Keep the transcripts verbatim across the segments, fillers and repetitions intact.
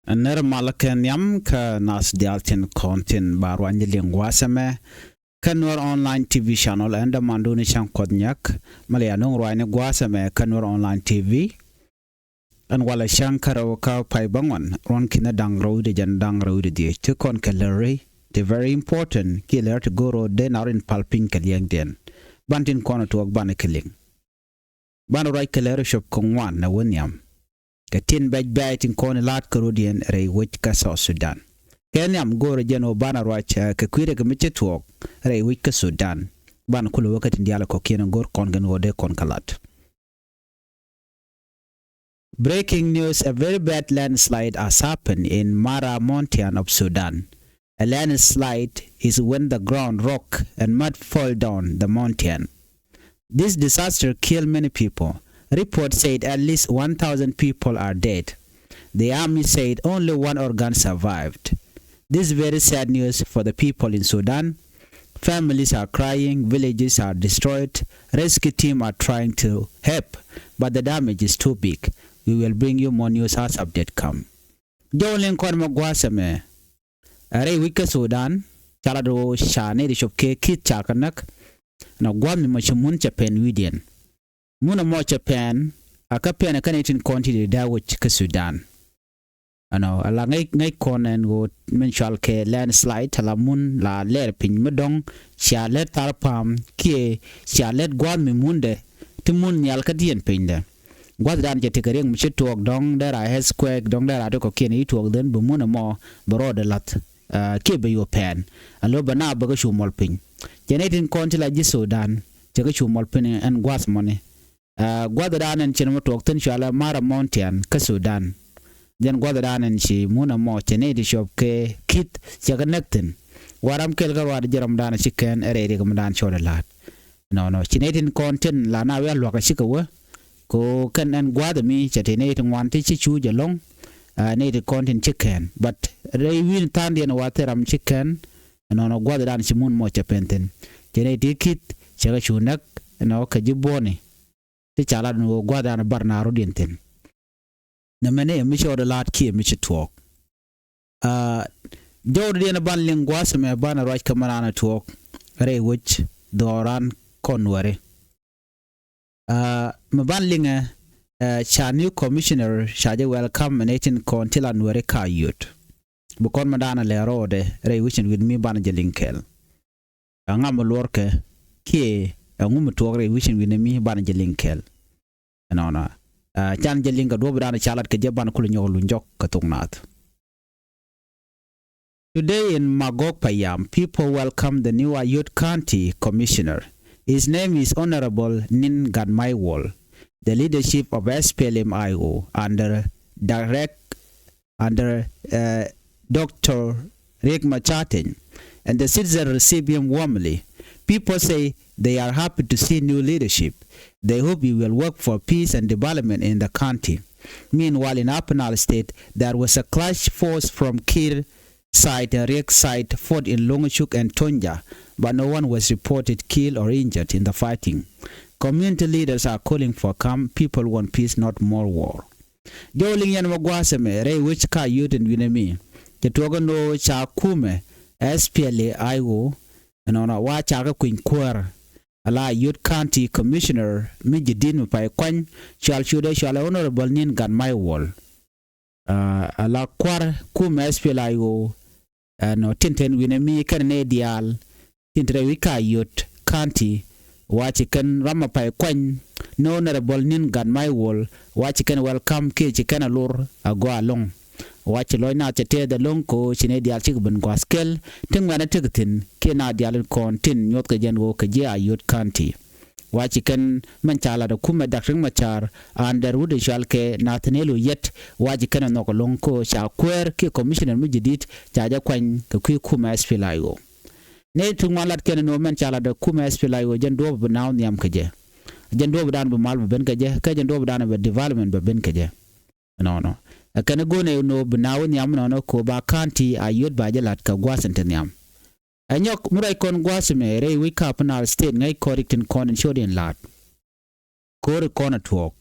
Ɛn nɛr malä kɛ nhiam kä nath diaal tin kɔn tin ba ruany liŋ gua̱a̱th ɛmɛ kä Nuer Online T V channel. Ɛn dämandun i̱ cäŋ Kuɔth Nyak. Mali anɔŋ ruanyni gua̱a̱th ɛmɛ kä Nuer Online T V. Ɛn walɛ cäŋ kä rɛw kä pay bäŋuan, ruɔ̱n ki̱n da̱ŋ rɛw wi̱cdɛ jiɛn da̱ŋ rɛw wi̱cdɛ dhieec. Ti kɔn kɛ lär rɛy ti very important kiɛ lär ti go̱o̱r ro̱o̱ dee na rɔ in pal piny kɛ liɛŋdiɛn. Ban tin kɔn tuɔɔk banɛ kɛ liŋ. Banɛ ruac kɛ lär cop kɛ ŋuan ɛ wä nhiam kɛ tin bɛc bɛ̈ɛ̈c tin kɔn in la̱a̱t kä rɔ̱diɛn rɛy wec kä South Sudan. Kɛ nhiam go̱o̱rä jɛn ɣöö banɛ ruac, eh, kɛ kui̱dɛ kɛ mi ci tuɔɔk rɛy wec kä Sudan. Banɛ kulɛ wä kä tin diaal kɔ̱kiɛn in go̱o̱r kɔn kɛn ɣöö dee kɔn kɛ la̱t. Breaking news: a very bad landslide has happened in Mara Mountain of Sudan. A landslide is when the ground rock and mud fall down the mountain. This disaster killed many people. Reports said at least one thousand people are dead. The army said only one organ survived. This is very sad news for the people in Sudan. Families are crying, villages are destroyed, rescue team are trying to help, but the damage is too big. We will bring you more news as update come. Jɔw liŋ kɔn mɛ gua̱a̱th ɛmɛ. Ɛ rɛy wi̱c kä Sudan, ca lat ɣöö ca nɛy ti cop kɛ ki̱th ca kɛ näk. Nɔ gua̱a̱th mi mɔ ci mun cɛ pɛn wi̱i̱diɛn. Mun ɛmɔ cɛ pɛn, a kä pɛn ɛ kä nɛy tin kɔn ti di dee wec kä Sudan. Ɛnɔ, ala ŋäc, ŋäc kɔn ɛn ɣöö min cual kɛ landslide, ala mun la lɛr piny mi dɔ̱ŋ, cia lɛr thar pa̱a̱m, kiɛ cia lɛr gua̱a̱th mi mundɛ, ti mun nhial kä diɛn pinydɛ. Gua̱thdan cɛ tekɛ riɛk mi ci tuɔɔk dɔ̱ŋ, dee ra earthquake, dɔ̱ŋ dee ra ti kɔ̱kiɛn i̱ tuɔɔk dhän bi mun ɛmɔ, bi rɔɔdɛ la̱th, ah, kiɛ bi yuɔ pɛn. A lo̱ bɛ na bɛ kä cu muɔl piny. Cɛ nɛy tin kɔn ti la ji̱ Sudan, cɛ kä cu muɔl piny ɛn gua̱th mɔni. Ah, gua̱thdan ɛn cin mɔ tuɔɔk thi̱n cualɛ Mara Mountain kä Sudan. Jɛn gua̱thdan ɛn ci mun ɛmɔ cɛ nɛy ti cop kɛ ki̱th cɛ kɛ näk thi̱n. Wa ram kɛl kä ruaat ji̱ ramdan ci kɛn ɛ rɛy riɛk mdan cɔɔdɛ la̱a̱t. Nɔnɔ, ci nɛy tin kɔn tin la na wi̱i̱ a luakä cikɛ wä. Ko kɛn ɛn gua̱a̱th mi cɛ ti nɛy ti ŋuan ti ci cuuc ɛlɔ̱ŋ. Ah, nɛy ti kɔn tin ci kɛn. But rɛy wi̱i̱ tha̱a̱ŋdiɛn wa thil ram ci kɛn. Nɔnɔ gua̱a̱thdan ci mun mɔ cɛ pɛn thi̱n. Cɛ nɛy ti ki̱th cɛ kɛ cu näk. Nɔ kɛ ji̱ buɔ̱ni. Ti ca lat ni ɣöö gua̱thdan bar na rɔ̱diɛn thi̱n. Nɛ mɛn i̱ mi cɛ ɣɔt la̱a̱t kiɛ mi ci tuɔɔk. Ah, jɔwdiɛn ban liŋ gua̱a̱th mɛ ban ruac kä mɛ raan tuɔɔk rɛy wec dhɔran kɔn wɛri. Ah, mɛ ban liŋɛ, eh, ca new commissioner ca jɛ welcome mɛ nɛy tin kɔn ti la nuɛri ka yot. Bi kɔn mɛ daanɛ lɛ rɔɔdɛ rɛy wec in wi̱n mi ban jɛ liŋ kɛl. Ɛŋa mi luɔrkɛ kiɛ ɛŋu mi tuɔɔk rɛy wec in wi̱n mi ban jɛ liŋ kɛl. Ɛnɔnɔ. Ah, can jɛ liŋ kɛ duɔ̱ɔ̱p dan ca lat kɛ jɛ ban kulɛ nyɔk luny jɔk kɛ thok naath. Today in Magog Payam, people welcome the new Ayod County Commissioner. His name is Honorable Nin Gatmai Wol. The leadership of S P L M I O under direct under, uh, Doctor Riek Machar Teny, and the citizens receive him warmly. People say they are happy to see new leadership. They hope he will work for peace and development in the county. Meanwhile, in Upper Nile State, there was a clash force from Kiir side and Riek side fought in Longchuk and Tonja, but no one was reported killed or injured in the fighting. Community leaders are calling for calm. People want peace, not more war. Jɔw liŋ yɛn mɛ gua̱a̱th ɛmɛ rɛy wec ka yot in wi̱nɛ mi. Cɛ tuɔɔk ɛn ɣöö ca kumɛ S P L A I O ɛnɔnɔ wa ca kɛ kui̱ny kuäär. Ala Ayod County Commissioner mi jadid mi pay kuany cual ciötdɛ cual ɛ Honorable Nin Gatmai Wol. Ah, ala kua̱r kumɛ S P L A I O, ɛnɔ tin te wi̱nɛ mi kɛn nɛy diaal tin te rɛy wi̱c ka Ayod County, wa ci kɛn ram a pay kuany ni Honorable Nin Gatmai Wol, wa ci kɛn welcome kiɛ ci kɛn a lor a gɔaa ɛlɔ̱ŋ. Wa ci lɔc naath cɛ tɛth ɛlɔ̱ŋ kɛ ɣöö ci nɛy diaal cikɛ ben gua̱a̱th kɛl ti ŋuɛ̈tni tekɛ thi̱n kiɛ naath diaal in kɔn tin nyuɔ̱thkɛ jɛn ɣöö kɛ ji̱ Ayod County. Wa ci kɛn mɛn ca lat ɛ kumɛ Dak Riek Machar, and dɛr wut ɛ cual kɛ Nathaniel Oyet, wa ci kɛn ɛ nhɔk ɛlɔ̱ŋ kɛ ɣöö ca kuäär kiɛ commissioner mi jadid ca jɛ kuany kɛ kui̱ kumɛ S P L A I O. Nɛy ti ŋuan lat kɛn ni ɣöö mɛn ca lat ɛ kumɛ S P L A I O jɛn duɔ̱ɔ̱p bi naaw nhiam kɛ jɛ. Jɛn duɔ̱ɔ̱pdan bi mal bi ben kɛ jɛ, kä jɛn duɔ̱ɔ̱pdan bi development bi ben kɛ jɛ. Nɔnɔ. Ɛ kɛn go̱o̱nɛ ni ɣöö bi naaw nhiam nɔnɔ kɛ ɣöö ba county Ayod ba jɛ lat kɛ gua̱a̱th in te nhiam. Ɛ nyɔk mi ruac kɔn gua̱a̱th ɛmɛ rɛy wec kä Upper Nile State ŋäc kɔn rik tin kɔn in ciötdiɛn la̱t. Ko̱ri kɔn ɛ tuɔɔk.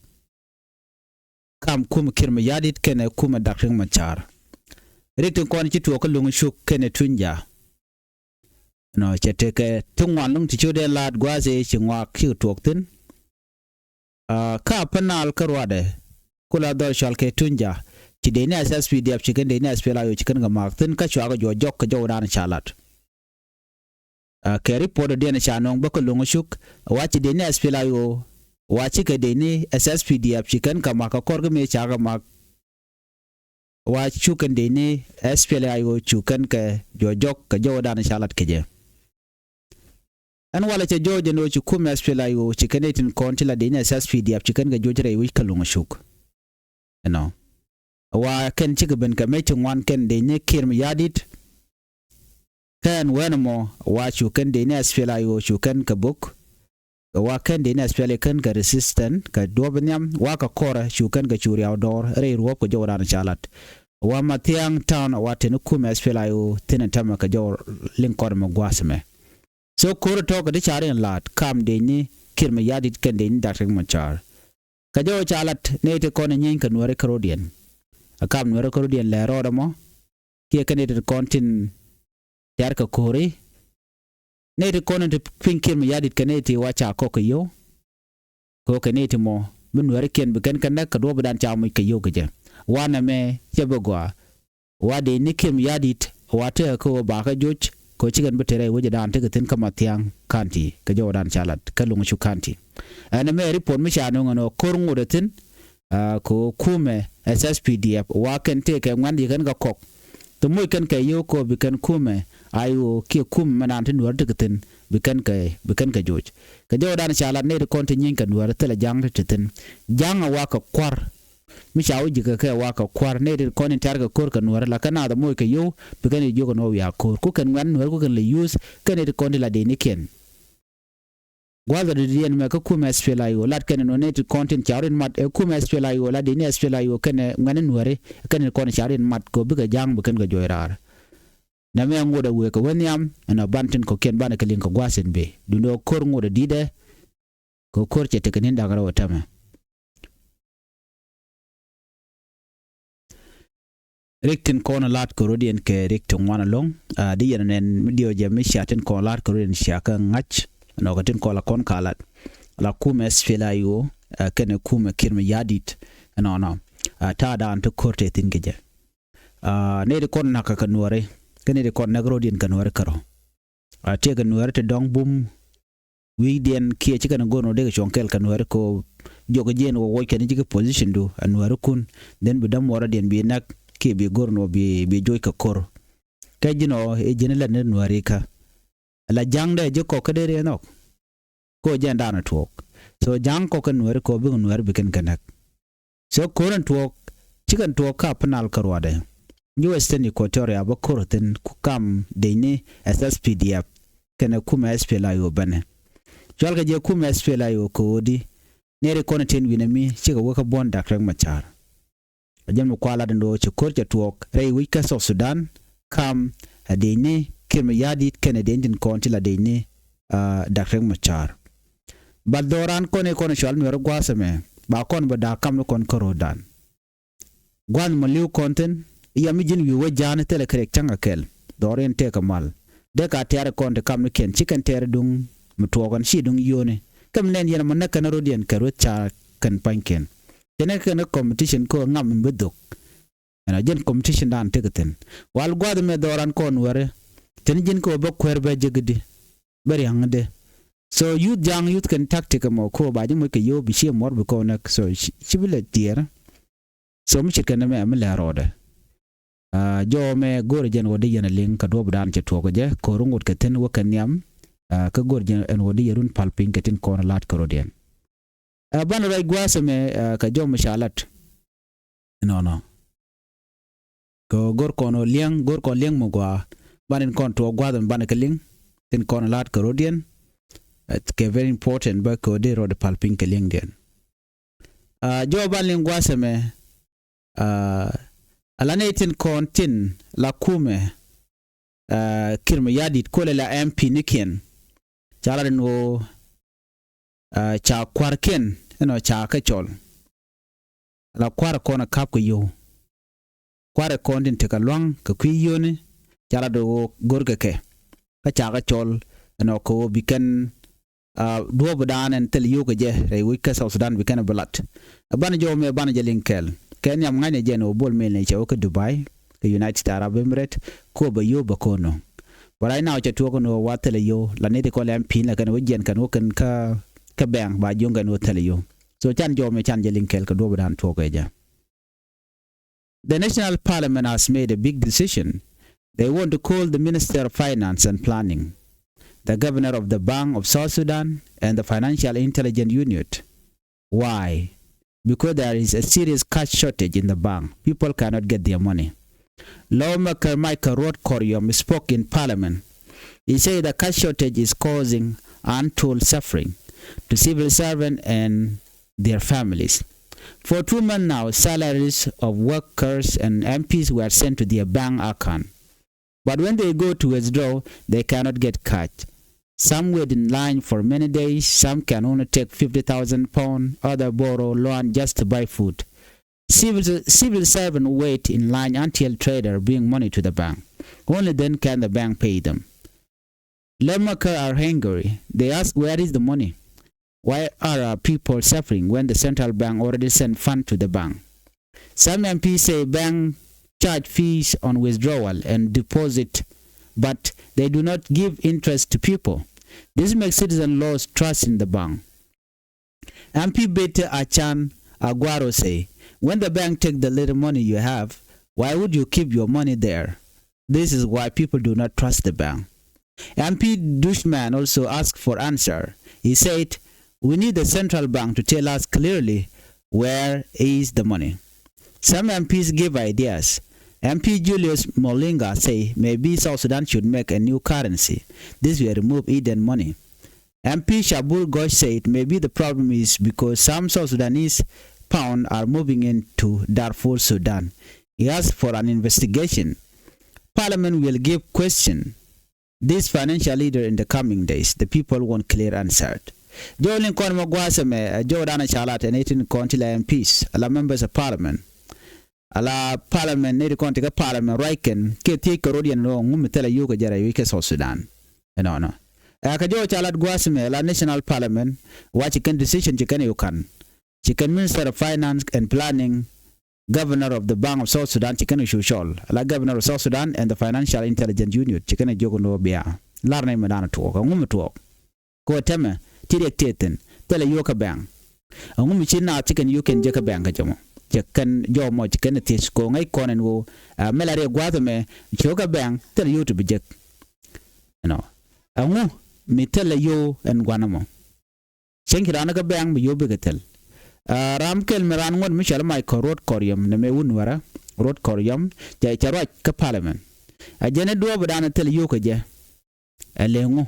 Kam kumɛ Kiir Mayardit kɛnɛ kumɛ Doctor Riek Machar. Rik tin kɔn ci tuɔɔk kä Luŋ Cuk kɛnɛ Tuny Ja̱. Nɔ cɛ tekɛ ti ŋuan luŋ ti ciötdiɛn la̱t gua̱a̱th ëë ci ŋɔak cikɛ tuɔɔk thi̱n. Aa, kä Upper Nile kä ruaadɛ. Kula dhɔr cɔal kɛ Tuny Ja̱. Ci dec ni S S P D F ci kɛn dec ni S P L A I O ci kɛn kɛ ma̱a̱k thi̱n kä cua kɛ juɔc jɔk kɛ jɔwdan ca lat. Aa, kɛ report diɛn ca nɔŋ bä kä Luŋ Cuk, wa ci dec ni S P L A I O, wa ci kɛ dec ni S S P D F ci kɛn kɛ ma̱a̱k kɛ kɔr kä mëë ca kɛ ma̱a̱k. Wa cu kɛn dec ni S P L A I O cu kɛn kɛ juɔc jɔk kɛ jɔwdan ca lat kɛ jɛ. Ɛn walɛ cɛ jɔɔc ɛn ɣöö ci kumɛ S P L A I O ci kɛn nɛy tin kɔn ti la dec ni S S P D F ci kɛn kɛ juɔc rɛy wec kä Luŋ Cuk. Ɛnɔ. Wa kɛn cikɛ ben kɛ mec ti ŋuan kɛn dec ni Kiir Mayardit. Kɛn wɛn ɛmɔ wa cu kɛn dec ni S P L A I O cu kɛn kɛ buk. Kɛ wa kɛn dec ni S P L A I O kɛn kɛ resistant kɛ duɔ̱p nhiam wa kɛ kɔrɛ cu kɛn kɛ cu riaw dɔɔr rɛy ruɔ̱p kɛ jɔwdan ca lat. Wa Mathiang Town wa teni kumɛ S P L A I O thi̱n ɛn tämɛ kɛ jɔw liŋ kɔn ɛmɛ gua̱a̱th ɛmɛ. So ko̱r tɔ̱ kɛ ti ca rin la̱t kam dec ni Kiir Mayardit kɛn dec ni Doctor Riek Machar. Kɛ jɔw ca lat nɛy ti kɔn ɛ nyieeny kɛ Nuääri kärɔ̱diɛn. Ɛ kam Nuääri kärɔ̱diɛn lɛ rɔɔdɛ mɔ kiɛ kɛn nɛy ti kɔn tin tɛ̈r kɛ ko̱ri. Nɛy ti kɔn in ti piny Kiir Mayardit kɛ nɛy ti wa ca kɔk kɛ yio̱w. Kɛ ɣöö kɛ nɛy ti mɔ mi Nuäärikiɛn bi kɛn kɛ näk kɛ duɔ̱ɔ̱pidan ca moc kɛ yio̱w kɛ jɛ. Wa nɛmɛ cɛ bi gɔaa. Wa dec ni Kiir Mayardit wa tekɛ kä ɣöö bakɛ joc kɛ ɣöö cikɛn bi te rɛy wecdan tekɛ thi̱n kä Mathiang County kɛ jɔwdan ca lat kä Luŋ Cuk County. Ɛn ɛmɛ report mi ca nöŋ ɛn ɣöö ko̱r ŋot ɛ thi̱n. Aa, kɛ ɣöö kumɛ S S P D F wa kɛn tëëkɛ ŋuɛ̈n yi kɛn kɛ kɔk. Thok moc kɛn kɛ yio̱w kɛ ɣöö bi kɛn kumɛ I O kiɛ kumɛ mɛn raan ti Nuääri ti kɛ thi̱n bi kɛn kɛ, bi kɛn kɛ joc. Kɛ jɔwdan ca lat nɛy ti kɔn ti nyieeny kɛ Nuääri thilɛ ja̱a̱ŋ ti ti thi̱n. Ja̱a̱ŋ ɛ wa kɛ kua̱r. Mi ca wä ji̱ kɛ kɛ wa kɛ kua̱r nɛy ti kɔn in tɛ̈r kɛ ko̱r kɛ Nuääri la kɛn naath ɛ moc kɛ yio̱w bi kɛn i̱ jiök ɛn ɣöö wiaa ko̱r. Ku kɛn ŋuɛ̈n Nuääri ku kɛn lɛ use kɛn nɛy ti kɔn ti la dec ni kiɛn. Gua̱th ɛ dɔ̱diɛn mɛ kä kumɛ S P L A I O lat kɛn nɔ nɛy ti kɔn tin ca rin mat ɛ kumɛ S P L A I O la dec ni S P L A I O kɛnɛ ŋuɛ̈ni Nuääri kɛn kɔn ca rin mat kɛ ɣöö bikɛ ja̱a̱ŋ bi kɛn kɛ juɔc raar. Nɛmɛ ŋot ɛ wëë kɛ wä nhiam ɛn ɔ ban tin kɔ̱kiɛn banɛ kɛ liŋ kɛ gua̱a̱th in bëë duundɛ ɣöö ko̱r ŋot ɛ di̱tdɛ. Kɛ ɣöö ko̱r cɛ tekɛ ni̱n da̱ŋ rɛw ɛ tämɛ. Rik tin kɔn la̱t kɛ rɔ̱diɛn kɛ rik ti ŋuan ɛlɔ̱ŋ. Aa, di yɛn nɛn mi diɛw jɛ mi cia tin kɔn la̱t kɛ rɔ̱diɛn cia kä ŋa̱c. Nɔkɛ tin kɔn la kɔn ka la̱t la kumɛ S P L A I O, aa, kɛnɛ kumɛ Kiir Mayardit. Ɛnɔnɔ. Aa, ta̱a̱ daan ti ko̱r tɛ thi̱n kɛ jɛ. Aa, nɛy ti kɔn nakä kɛ Nuääri kɛnɛ ti kɔn näk rɔ̱diɛn kɛ Nuääri kärɔ̱. Aa, tiɛɛkɛ Nuääri ti dɔ̱ŋ bum wi̱i̱diɛn kiɛ ci kɛn go̱r nɔ dee kɛ cuɔ̱ŋ kɛl kɛ Nuääri kɛ ɣöö jiɔk jiɛn wä wuɔc kɛn ji̱ kɛ position du ɛ Nuääri kun. Then bi dämuɔɔr rɔ̱diɛn bi näk kiɛ bi go̱r nɔ bi, bi joc kɛ ko̱r. Kɛ ji̱n ɔ i̱ ji̱n lät ni Nuääri kä. La ja̱ŋdɛ ji̱ kɔk kä dee riɛn nhɔk. Kɛ ɣöö jɛn daanɛ tuɔɔk. So ja̱ŋ kɔk kɛ Nuääri kɛ ɣöö bikɛ Nuääri bi kɛn kɛ näk. So ko̱r ɛn tuɔɔk, cikɛn tuɔɔk kä Upper Nile kä ruaadɛ. Ji̱ Western Equatoria bä ko̱r thi̱n ku kam dec ni S S P D F kɛnɛ kumɛ S P L A I O bänɛ. Cual kɛ jɛ kumɛ S P L A I O kɛ ɣöö di nɛy ti kɔn tin wi̱nɛ mi cikɛ wä kä buɔ̱n Doctor Riek Machar. Ɛ jɛn mi kualat ɛn ɣöö ci ko̱r cɛ tuɔɔk rɛy wec kä South Sudan kam ɛ dec ni Kiir Mayardit kɛnɛ dec tin kɔn ti la dec ni, aa, Doctor Riek Machar. But dhɔran kɔn i̱ kɔn cual Nuääri gua̱a̱th ɛmɛ ba kɔn bä da̱a̱k kamnikɔn kä ro̱o̱dan. Gua̱a̱th mɔ li̱w kɔn thi̱n, ya mi ji̱n wi̱i̱ wä ja̱a̱n thilɛ kɛ rɛk cäŋ kɛ kɛl. Dhɔr in tëëkɛ mal. Dee ka tɛ̈r kɔn ti kamnikiɛn, ci kɛn tɛ̈r duŋ mi tuɔɔk ɛn ci duŋ yio̱o̱ni. Kä mi nɛn yɛn mɔ näk kɛn rɔ̱diɛn kɛ rueth ca kɛn pa̱nykiɛn. Cɛ näk kɛn competition kä ŋam mi bi dhok. Ɛn a jɛn competition dan tekɛ thi̱n. Wal gua̱a̱th mɛ dhɔran kɔn wɛrɛ. Tɛn ji̱n kä bä kuɛɛr bɛ jek di. Bä ria̱ŋ di. So youth ja̱a̱ŋ youth kɛn tactic mɔ kä ba ji̱ moc kɛ yio̱w bi ciɛ muɔr bi kɔn näk. So ci, ci bi lɛ tiɛɛr. So mi ce̱tkɛ nɛmɛ mi lɛ rɔɔdɛ. Aa, jɔw mɛ go̱o̱rɛ jɛn ɣöö dee yɛn a liŋ kɛ duɔ̱ɔ̱pdan cɛ tuɔɔk kɛ jɛ, ko̱r ŋot kɛ thi̱n wä kɛ nhiam. Aa, kä go̱o̱rɛ jɛn ɛn ɣöö dee yɛn run pal piny kɛ tin kɔn la̱t kärɔ̱diɛn. Aa, banɛ ruac gua̱a̱th ɛmɛ, aa, kɛ jɔw mi ca lat. Nɔnɔ. Kɛ ɣöö go̱r kɔn ɣöö liɛŋ, go̱r kɔn liɛŋ mi gɔaa. Banɛ tin kɔn tuɔɔk gua̱a̱th ɛmɛ banɛ kɛ liŋ. Tin kɔn la̱t kärɔ̱diɛn. Aa, kɛ very important bä kɛ ɣöö dee rɔɔdɛ pal piny kɛ liŋdiɛn. Aa, jɔw ban liŋ gua̱a̱th ɛmɛ, aa, ala nɛy tin kɔn tin la kumɛ Ɛ, Kiir Mayardit kolɛ la M P nikiɛn. Ca lat ɛn ɣöö, ɛ, ca kua̱rkiɛn ɛnɔ ca kɛ cɔl. La kua̱r kɔn ɛ ka̱p kɛ yio̱w. Kua̱r kɔn tin tekɛ lua̱ŋ kɛ kui̱ yio̱ni ca lat ɣöö go̱rkɛ kɛ. Kä ca kɛ cɔl ɛnɔ kɛ ɣöö bi kɛn, ɛ, duɔ̱ɔ̱pdan ɛn thil yio̱w kɛ jɛ rɛy wec kä South Sudan bi kɛn bi lat. Ɛ banɛ jɔw mɛ banɛ jɛ liŋ kɛɛl. Kɛ nhiam ŋa̱cnɛ jɛ ɛn ɣöö Bol Mel ni cɛ wä kä Dubai kɛ United Arab Emirates kɛ ɣöö bɛ yio̱w bɛ ko̱n ɣöö. But right now cɛ tuɔɔk ɛn ɣöö wa thil yio̱w la nɛy ti kɔn la M P la kɛn wä jiɛn kɛn wä kɛn kä, kä bɛŋ ba jiöŋ kɛn wä thil yio̱w. So can jɔw mɛ can jɛ liŋ kɛɛl kɛ duɔ̱ɔ̱pdan tuɔɔk kɛ jɛ. The National Parliament has made a big decision. They want to call the Minister of Finance and Planning, the Governor of the Bank of South Sudan, and the Financial Intelligence Unit. Why? Because there is a serious cash shortage in the bank. People cannot get their money. Lawmaker Michael Rod Koryom spoke in Parliament. He said the cash shortage is causing untold suffering to civil servants and their families. For two months now, salaries of workers and M Ps were sent to their bank account. But when they go to withdraw, they cannot get cash. Some wait in line for many days, some can only take fifty thousand pounds, others borrow loan just to buy food. Civil, civil servants wait in line until traders bring money to the bank. Only then can the bank pay them. Lawmakers are angry. They ask, "Where is the money? Why are our people suffering when the central bank already sent funds to the bank?" Some M Ps say banks charge fees on withdrawal and deposit, but they do not give interest to people. This makes citizens lose trust in the bank. M P Bete Achan Aguero say, "When the bank take the little money you have, why would you keep your money there?" This is why people do not trust the bank. M P Dushman also asked for answer. He said, "We need the central bank to tell us clearly where is the money." Some M Ps give ideas. M P Julius Molinga say maybe South Sudan should make a new currency. This will remove hidden money. M P Shabur Gosh said maybe the problem is because some South Sudanese pound are moving into Darfur, Sudan. He asked for an investigation. Parliament will give question this financial leader in the coming days. The people want clear answer. Jɔw liŋ kɔn mɛ gua̱a̱th ɛmɛ, ɛ, jɔw danɛ ca lat ɛn eighteen kɔn ti la M Ps, la members of parliament. Ala parliament ni ri kɔn ti kä parliament ruac kɛn kɛ thiec kɛ rot yɛn rɔ ŋum mi thilɛ yio̱w kɛ jɛ rɛy wi̱c kɛ South Sudan. Ɛnɔnɔ. Ɛ kɛ jɔw ca lat gua̱a̱th ɛmɛ la national parliament wa ci kɛn decision ci kɛn yu kan. Ci kɛn Minister of Finance and Planning, Governor of the Bank of South Sudan ci kɛn cu cɔl. Ala Governor of South Sudan and the Financial Intelligence Unit ci kɛn jiök ni wä bia. Lar ni mi dan tuɔɔk, ɛŋu mi tuɔɔk? Kɛ wä tɛmɛ ti riɛk tëë thi̱n thilɛ yio̱w kä bɛŋ. Ɛŋu mi ci naath ci kɛn yio̱w kɛn jek kä bɛŋ kä jɛ mɔ? Cɛ kɛn jɔw mɔ ci kɛn thiec kɛ wä ŋäc kɔn ɛn wä, ɛ, mɛ la riɛk gua̱a̱th ɛmɛ ci wä kä bɛŋ thilɛ yio̱w ti bi jek. Ɛnɔ. Ɛŋu mi thilɛ yio̱w ɛn gua̱n ɛmɔ? Cieŋ ci raan kä bɛŋ mi yio̱w bikɛ thil. Ɛ, ram kɛl mi raan ŋuɔ̱t mi cɔal Michael Rot Kɔriɔm nɛ mɛ wun wärä Rot Kɔriɔm cɛ, cɛ ruac kä parliament. Ɛ jɛn i̱ duɔ̱ɔ̱p dan thil yio̱w kɛ jɛ. Ɛ lɛ ŋu?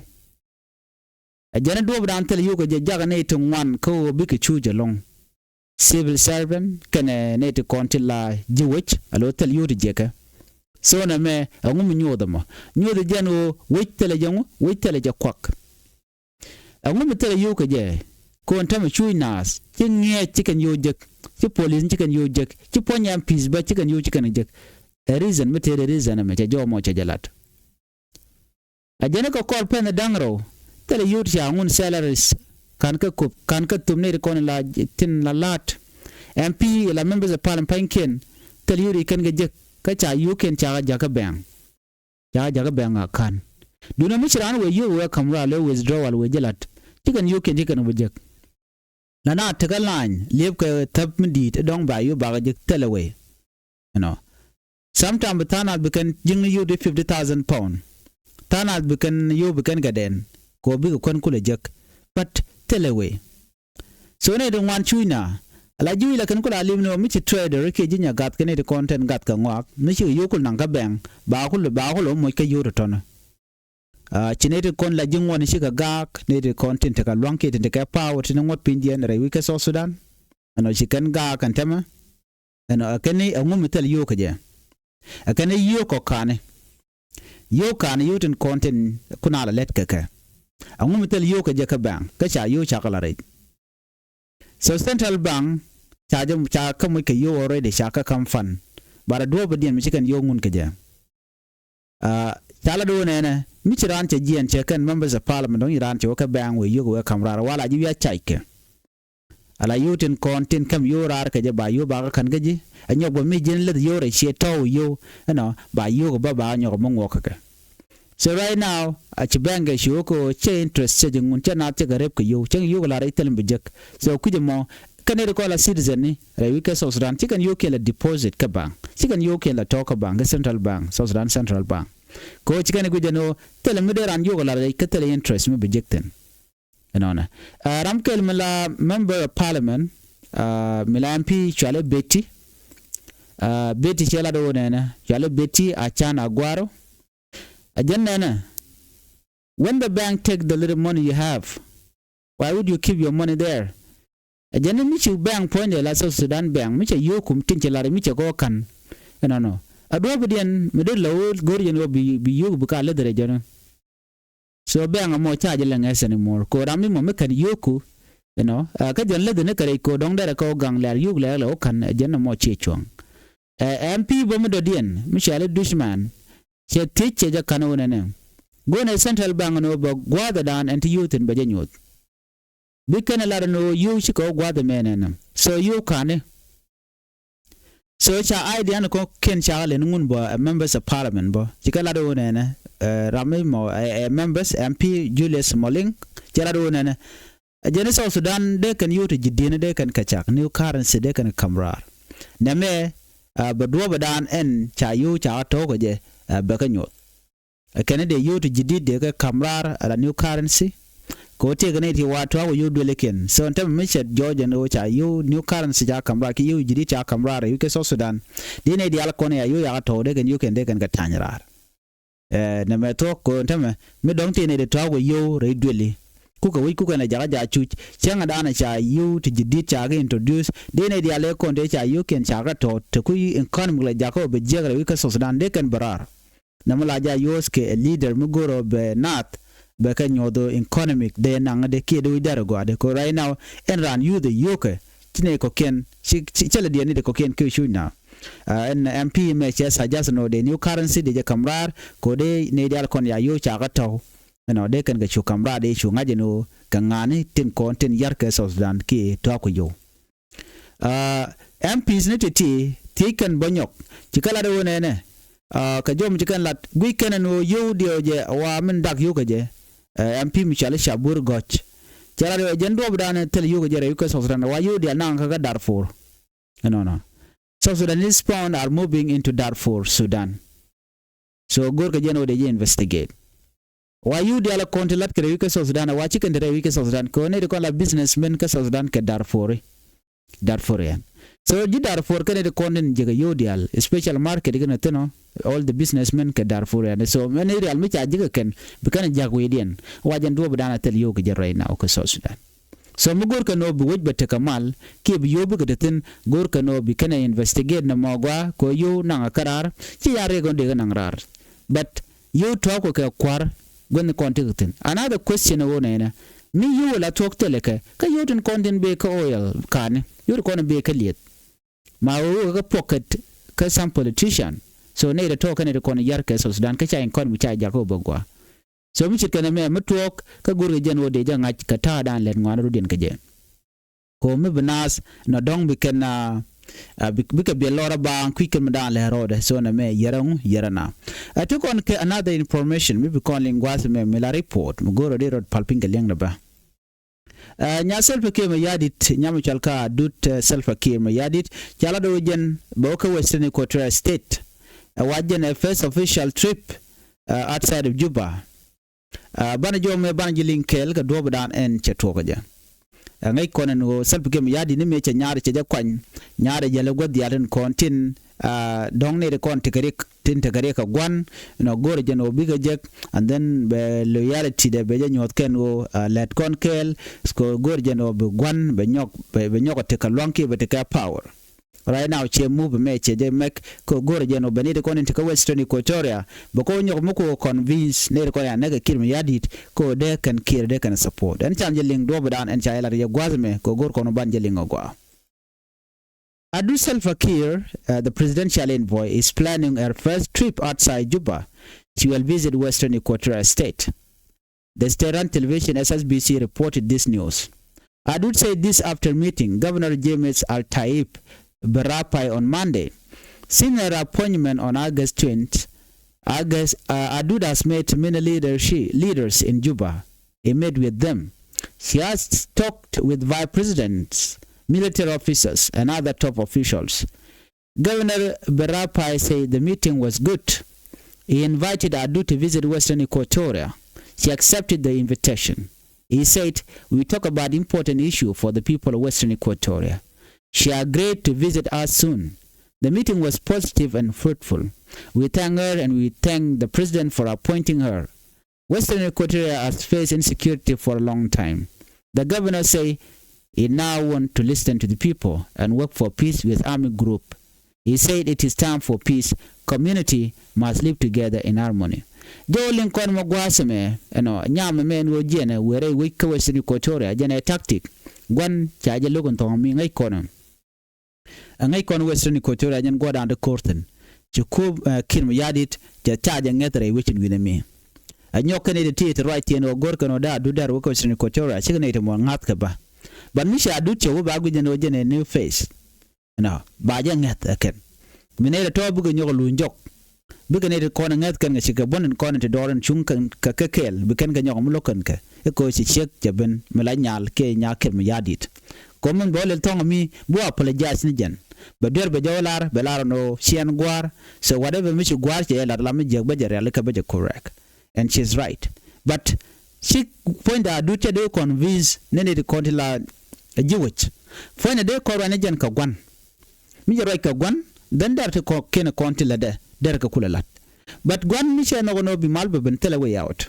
Ɛ jɛn i̱ duɔ̱ɔ̱p dan thil yio̱w kɛ jɛ jakä nɛy ti ŋuan kä ɣöö bikɛ cuuc ɛlɔ̱ŋ. Civil servant kɛnɛ nɛy ti kɔn ti la ji̱ wec alo thil yio̱w ti jiɛkɛ. So nɛ mɛ ɛŋu mi nyuɔth ɛmɔ? Nyuɔth ɛ jɛn ɣöö wec thilɛ jɛ ŋu? Wec thilɛ jɛ kuak. Ɛŋu mi thilɛ yio̱w kɛ jɛ? Kɔn täämɛ cuuc naath ci ŋi̱eec ci kɛn yio̱w jek, ci police ci kɛn yio̱w jek, ci puɔ̱ny M Ps bä ci kɛn yio̱w ci kɛn jek. Ɛ reason mi tëëdɛ reason ɛmɛ cɛ jɔw mɔ cɛ jɛ lat. A jɛn kɛ kɔr pɛn da̱ŋ rɛw thilɛ yio̱w ti ca ŋun salaries ka̱n kä kop ka̱n kä thop nɛy ti kɔn la tin la la̱t. M P la members of parliament pa̱nykiɛn thilɛ yio̱w ti kɛn kɛ jek kä ca yio̱wkiɛn ca kɛ jakä bɛŋ. Ca jakä bɛŋ a ka̱n. Duundɛ mi ci raan wëë yio̱w wëë ka̱m rɔal wëë withdrawal wëë ji̱ la̱t. Ci kɛn yio̱wkiɛn ci kɛn bi jek. La na tekä la̱ny li̱ep kɛ thäp mi di̱i̱t ɛ dɔ̱ŋ ba yio̱w bakɛ jek thilɛ wëë. Ɛnɔ. Sometime bi tha̱a̱ŋ nath bi kɛn ji̱kni yio̱w ti fifty thousand pound. Tha̱a̱ŋ nath bi kɛn yio̱w bi kɛn kɛ dɛn. Kɛ ɣöö bikɛ kuän kulɛ jek. But thilɛ wëë. So nɛy ti ŋuan cuucna ala ji̱ wi̱c la kɛn ku la lim ni ɣöö mi ci trader kiɛ ji̱ nyɛ gath kɛ nɛy ti kɔn tin gath kɛ ŋɔak mi cikɛ yio̱w kul naŋ kä bɛŋ ba kul ba kul ɣä moc kä yio̱w tɔ̱tɔ̱nä. Ci nɛy ti kɔn la ji̱ ŋuɔ̱n cikɛ gaak nɛy ti kɔn tin tekɛ lua̱ŋ kiɛ tin tekɛ power tin ŋuɔ̱t pinydiɛn rɛy wi̱c kä South Sudan. Ɛnɔ ci kɛn gaak ɛn tɛmɛ. Ɛnɔ ɛ kɛn ni ɛŋu mi thil yio̱w kɛ jɛ. Ɛ kɛn ni yio̱w kɔ ka̱ni. Yio̱w ka̱n yio̱w tin kɔn tin kun a la lät kɛ kɛ. Aŋu mi thil yio̱w kɛ jɛ kä bank kä ca yio̱w ca kɛ la rɛc. So central bank ca jɛ ca kä muc kɛ yio̱w already ca kä kam fund. Bara duɔ̱ɔ̱p diɛn mi ci kɛn yio̱w ŋun kɛ jɛ. Ca la do̱o̱ nɛnɛ mi ci raan cɛ jiɛn cɛ kɛn members of parliament dɔ̱ŋ ci raan cɛ wä kä bank wee yio̱k wee kam raar wala ji̱ wi̱i̱ a cac kɛ. Ala yio̱w tin kɔn tin käm yio̱w raar kɛ jɛ ba yio̱w ba kä ka̱n kä ji̱. Ɛ nyɔk bä mi ji̱n leth yio̱w rɛ ciɛ tɔ̱w yio̱w ɛnɔ ba yio̱k bä ba nyɔk mi ŋuɔk kɛ kɛ. So right now a ci bank kɛ ci wä kɛ wä cɛ interest cɛ ji̱ ŋun cɛ naath cɛ kɛ rep kɛ yio̱w cɛ yio̱k la rɛc thil mi bi jek. So kui̱c ɛmɔ kɛn nɛy ti kɔn la citizen ni rɛy wi̱c kɛ South Sudan ci kɛn yio̱w kiɛn la deposit kä bank ci kɛn yio̱w kiɛn la tɔ̱ kä bank kä central bank South Sudan central bank. Kɛ wä ci kɛn i̱ guic ɛn ɣöö thilɛ mi dee raan yio̱k la rɛc kä thilɛ interest mi bi jek thi̱n. Ɛnɔnɛ ram kɛl mi la member of parliament mi la M P cuali Betty. Betty cɛ lat ɣöö nɛnɛ cuali Betty a can a gua̱a̱r. A jɛn nɛnɛ when the bank take the little money you have, why would you keep your money there? Ɛ jɛn ni mi ci bank puɔ̱nydɛ la South Sudan bank mi ca yio̱o̱k kum tin ci lar mi ca kɔ ka̱n. Ɛnɔnɔ a duɔ̱ɔ̱p diɛn mi dee la wä go̱r jɛn wä bi yio̱o̱k bi ka leth rɛ jɛn. So bank amɔ ca jɛ lɛ ŋɛs anymore ko ram mi mɔ mi kɛn yio̱o̱ku. Ɛnɔ kä jɛn leth ni kɛ rɛc ko dɔ̱ŋ dɛrɛ kɛ wä gaŋ lɛr yio̱o̱k lɛr lɛ wä ka̱n ɛ jɛn amɔ ciɛ cuɔ̱ŋ. Ɛ M P bä mi dɔ̱diɛn mi cɛl i̱ Dushman cɛ thiec cɛ jɛ ka̱n wä nɛnɛ. Go̱n ɛ central bank ni wä bɛ gua̱a̱thɛ daan ɛn ti yio̱o̱k thi̱n bɛ jɛ nyoth. Bi kɛn ɛ lar ɛn ɣöö yio̱w cikɛ wä gua̱a̱th ɛmɛ nɛnɛ. So yio̱w ka̱ni. So ca idea ni kɔ̱kiɛn ca kɛ lɛn ŋun bä ɛ members of parliament bä cikɛ lat ɣöö nɛnɛ. Ram mi mɔ ɛ members M P Julius Moling cɛ lat ɣöö nɛnɛ. Ɛ jɛn i̱ South Sudan dee kɛn yio̱w ti ji̱ di̱n dee kɛn kɛ cak new currency dee kɛn kɛ ka̱m raar. Nɛmɛ bɛ duɔ̱ɔ̱p ɛ daan ɛn ca yio̱w ca kɛ tɔ̱ɔ̱k ɛ jɛ bɛ kɛ nyuɔth. Ɛ kɛn i̱ dee yio̱w ti ji̱ di̱t dee kɛ ka̱m raar ala new currency. Kɛ ɣöö tiɛɛkɛ nɛy ti wa tuaak wä yio̱w duëlikiɛn so ɛn tämɛ mi cɛ jɔɔc ɛn ɣöö ca yio̱w new currency ca ka̱m raar ki yio̱w ji̱ di̱t ca ka̱m raar ɛ wi̱c kɛ South Sudan. Dee nɛy diaal kɔn ya yio̱w yakä tɔ̱w dee kɛn yio̱w kɛn dee kɛn kɛ ta̱ny raar. Ɛ nɛmɛ thuɔ̱k kɛ ɣöö ɛn tämɛ mi dɔ̱ŋ ti nɛy dee tuaak wä yio̱w rɛy duëli. Kukɛ wi̱c kukɛ nɛ jakä jaak cuc cäŋɛ daanɛ ca yio̱w ti ji̱ di̱t ca kɛ introduce dee nɛy diaal ëë kɔn dee ca yio̱w kiɛn ca kɛ tɔ̱w te kui̱ economic la jakä wä bɛ jiäk rɛy wi̱c kɛ South Sudan dee kɛn bɛ raar. Nɛmɛ la ja yio̱o̱th kɛ ɛ leader mi go̱rɔ bɛ naath bɛ kɛ nyuɔth ɣöö economic dee naŋ dee kiɛ dee wi̱c dɛr ɛ gɔaa dee kɛ right now. Ɛn raan youth ɛ yio̱kɛ ci nɛy kɔ̱kiɛn ci cä lɛ diɛn ni dee kɔ̱kiɛn kiɛ cuc na. Ɛn M P mɛ cɛ suggest nɔ dee new currency dee jɛ ka̱m raar kɛ ɣöö dee nɛy diaal kɔn ya yio̱o̱k ca kä tɔ̱w. Ɛnɔ dee kɛn kɛ cu ka̱m raar dee cu ŋa̱c ɛn ɣöö kɛ ŋa̱a̱ni tin kɔn tin yar kɛ South Sudan kiɛ tɔ̱a̱k ku yio̱w. M Ps ni ti̱ti̱ thiec kɛn bä nyɔk ci kɛ lat ɣöö nɛnɛ. Kɛ jɔm ci kɛn lat guic kɛn ɛn ɣöö yio̱w diɛw jɛ wa min dak yio̱w kɛ jɛ. M P mi cɔal i̱ Cabur Gɔ̱c cɛ lat ɣöö jɛn duɔ̱ɔ̱pdan thil yio̱w kɛ jɛ rɛy wi̱c kɛ South Sudan wa yio̱w diaal naŋ kä kä Darfur. Ɛnɔnɔ South Sudanese pound are moving into Darfur, Sudan. So go̱o̱rkɛ jɛn ɣöö dee jɛ investigate. Wa yio̱w diaal ɛ kɔn ti lat kɛ rɛy wi̱c kä South Sudan ɛ wa ci kɛn te rɛy wi̱c kä South Sudan kɛ ɣöö nɛy ti kɔn la businessmen kä South Sudan kɛ Darfuri. Darfurian. So ji̱ Darfur kɛn nɛy ti kɔn tin jekɛ yio̱w diaal special market kɛn ɛ thi̱n ɔ all the businessmen kɛ Darfurian. So mɛn nɛy diaal mi ca jekɛ kɛn bi kɛn ɛ ja̱k wi̱i̱diɛn wa jɛn duɔ̱ɔ̱pdan a thil yio̱w kɛ jɛ right now kä South Sudan. So mi go̱o̱rkɛ nɔ bi wec bɛ tekɛ mal kiɛ bi yio̱w bikɛ te thi̱n go̱o̱rkɛ nɔ bi kɛn ɛ investigate nɛ mɔ gɔaa kɛ ɣöö yio̱w naŋ ɛ kä raar ci ya riɛk ɣän dee kɛ naŋ raar. But yio̱w tɔ̱ɔ̱k kɛ kɛ kua̱r guänh kɔn tekɛ thi̱n. Another question ɛ ɣöö nɛnɛ mi yio̱w la thuɔ̱k thilɛ kɛ kä yio̱w tin kɔn tin bee kä oil ka̱ni yio̱w tin kɔn bee kä lieth. Ma ɣöö wekɛ kä pocket kä some politician. So nɛy ti tɔ̱ɔ̱k kɛn nɛy ti kɔn yar kɛ South Sudan kä ca in kɔn mi ca jakä wä bä gɔaa. So mi ce̱tkɛ nɛmɛ mi tuɔɔk kä go̱rkɛ jɛn ɣöö dee jɛ ŋa̱c kɛ ta̱a̱dan lɛt ŋuan rutdiɛn kɛ jɛ. Ko mi bi naath nɔ dɔ̱ŋ bi kɛn bikɛ biɛl lɔr a baaŋ kui̱c kɛn mi daan lɛ rɔɔdɛ. So nɛmɛ yɛrɛ ŋu yɛrɛ na. Ɛ ti kɔn kɛ another information mi bi kɔn liŋ gua̱a̱th mɛ mi la report mi go̱o̱rɔ di rɔt pal piny kɛ liɛŋdɛ bä. Nya Salva Kiir Mayardit nyam cɔal ka dut Salva Kiir Mayardit ca la do̱ jɛn bɛ wä kä Western Equatoria State. Ɛ wa jɛn ɛ first official trip outside of Juba. Banɛ jɔw mɛ banɛ ji̱ liŋ kɛɛl kɛ duɔ̱ɔ̱pdan ɛn cɛ tuɔɔk kɛ jɛ. Ɛ ŋäc kɔn ɛn ɣöö Salva Kiir Mayardit ni mëë cɛ nyaar cɛ jɛ kuany nyaar ɛ jɛl ɛ gua̱th diaal tin kɔn tin dɔ̱ŋ nɛy ti kɔn tekɛ riɛk tin tekɛ riɛk kɛ gua̱n. Nɔ go̱rɛ jɛn ɣöö bikɛ jek and then bɛ loyalty dɛ bɛ jɛ nyuɔ̱th kɛn ɣöö lɛt kɔn kɛɛl. Kɛ go̱rɛ jɛn ɣöö bi gua̱n bɛ nyɔk bɛ nyɔk ɛ tekɛ lua̱ŋ kiɛ bɛ tekɛ power. Right now ciɛ move mɛ ciɛ jɛ mɛk kɛ go̱r jɛn ɔ bɛ ni ti kɔn in ti kä Western Equatoria bɛ kɔ nyɔk mi kɔ convince ni ti kɔn ya nɛk kɛ Kiir Mayardit kɔ dee kɛn Kiir dee kɛn support. Ɛn can jɛ liŋ duɔp dan ɛn ca jɛ lat jɛ gua̱th mɛ kɔ go̱r kɔn ban jɛ liŋ ɔ gua. Adut Salva Kiir, uh, the presidential envoy, is planning her first trip outside Juba. She will visit Western Equatoria State. The state-run television S S B C reported this news. Adut said this after meeting Governor James Al-Taib Barapai on Monday. Since her appointment on August twentieth, August, uh, Adut has met many leadership, leaders in Juba. He met with them. She has talked with vice presidents, military officers, and other top officials. Governor Barapai said the meeting was good. He invited Adut to visit Western Equatoria. She accepted the invitation. He said, "We talk about important issue for the people of Western Equatoria." She agreed to visit us soon. The meeting was positive and fruitful. We thank her and we thank the president for appointing her. Western Equatoria has faced insecurity for a long time. The governor say he now want to listen to the people and work for peace with army group. He said it is time for peace. Community must live together in harmony. Jɛ wä liŋ kɔn mɛ gua̱a̱th ɛmɛ ɛnɔ nyam ɛmɛ ɛn ɣöö jiɛnɛ wëë rɛy wec kä Western Equatoria jɛn ɛ tactic. Gua̱n ca jɛ lo̱k in thɔ̱ŋ mi ŋäc kɔn ɛ. Ɛ ŋäc kɔn Western Equatoria nyɛn gua̱dan ti ko̱r thi̱n. Ci kup, eh, Kiir Mayardit cɛ ca jɛ ŋäth rɛy wec in wi̱nɛ mi. Ɛ nyɔk kɛn iti ti ti ruac thieen ɣöö go̱r kɛn ɣöö dee Adut dee rɛ wä kä Western Equatoria cikɛ nɛy ti mɔ ŋa̱th kɛ bä. But mi cɛ Adut cɛ wä ba guic jɛn ɣöö jɛn ɛ new face. Nɔ ba jɛ ŋäth ɛ kɛn. Mi nɛy ti tɔ̱ bikɛ nyɔk ɛ luny jɔk. Bikɛ nɛy ti kɔn ɛ ŋäth kɛn kɛ cikɛ buɔ̱n in kɔn in ti dɔɔr in cuŋ kɛn kɛ kɛ kɛɛl bi kɛn kɛ nyɔk mi lo̱k kɛn kɛ. I̱ ko̱ ci ciek cɛ ben mi la nyal kiɛ nyaak Kiir Mayardit. Kɔ min bä lɛl thɔŋ mi bi wä apologize ni jɛn. Bɛ duer bɛ jɛ wä lar bɛ lar nɔ ciɛn gua̱a̱r. So whatever mi ci gua̱a̱r cɛ jɛ lat la mi jiäk bä jɛ rial ikä bä jɛ correct. And she's right. But ci puɔ̱nyda Adut cɛ dee convince ni ni ti kɔn ti la ji̱ wec. Puɔ̱nyda dee kɔn ruany ni jɛn kɛ gua̱n. Mi jɛ ruac kɛ gua̱n then dɛr ti kɔ kiɛn kɔn ti lätdɛ dɛr kɛ kulɛ la̱t. But gua̱n mi cɛ nhɔk ɛn ɣöö bi mal bɛ ben thilɛ way out.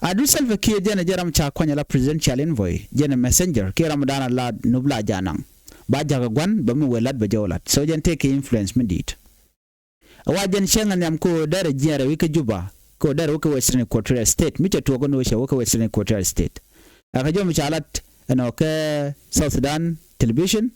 Adut Salva Kiir jɛn ɛ jɛ ram ca kuany ala presidential envoy jɛn ɛ messenger kiɛ ram dan ala nup la janaŋ. Ba jakä gua̱n bɛ mi wëë la̱t bɛ jɛ wä la̱t so jɛn tëë kɛ influence mi di̱i̱t. Ɛ wa jɛn cäŋ ɛ nhiam kɛ ɣöö dɛr ɛ jiɛɛr ɛ wi̱c kä Juba kɛ ɣöö dɛr ɛ wä kä Western Equatoria State mi cɛ tuɔɔk ɛn ɣöö cɛ wä kä Western Equatoria State. Ɛ kɛ jɔm ca lat ɛnɔ kɛ South Sudan television.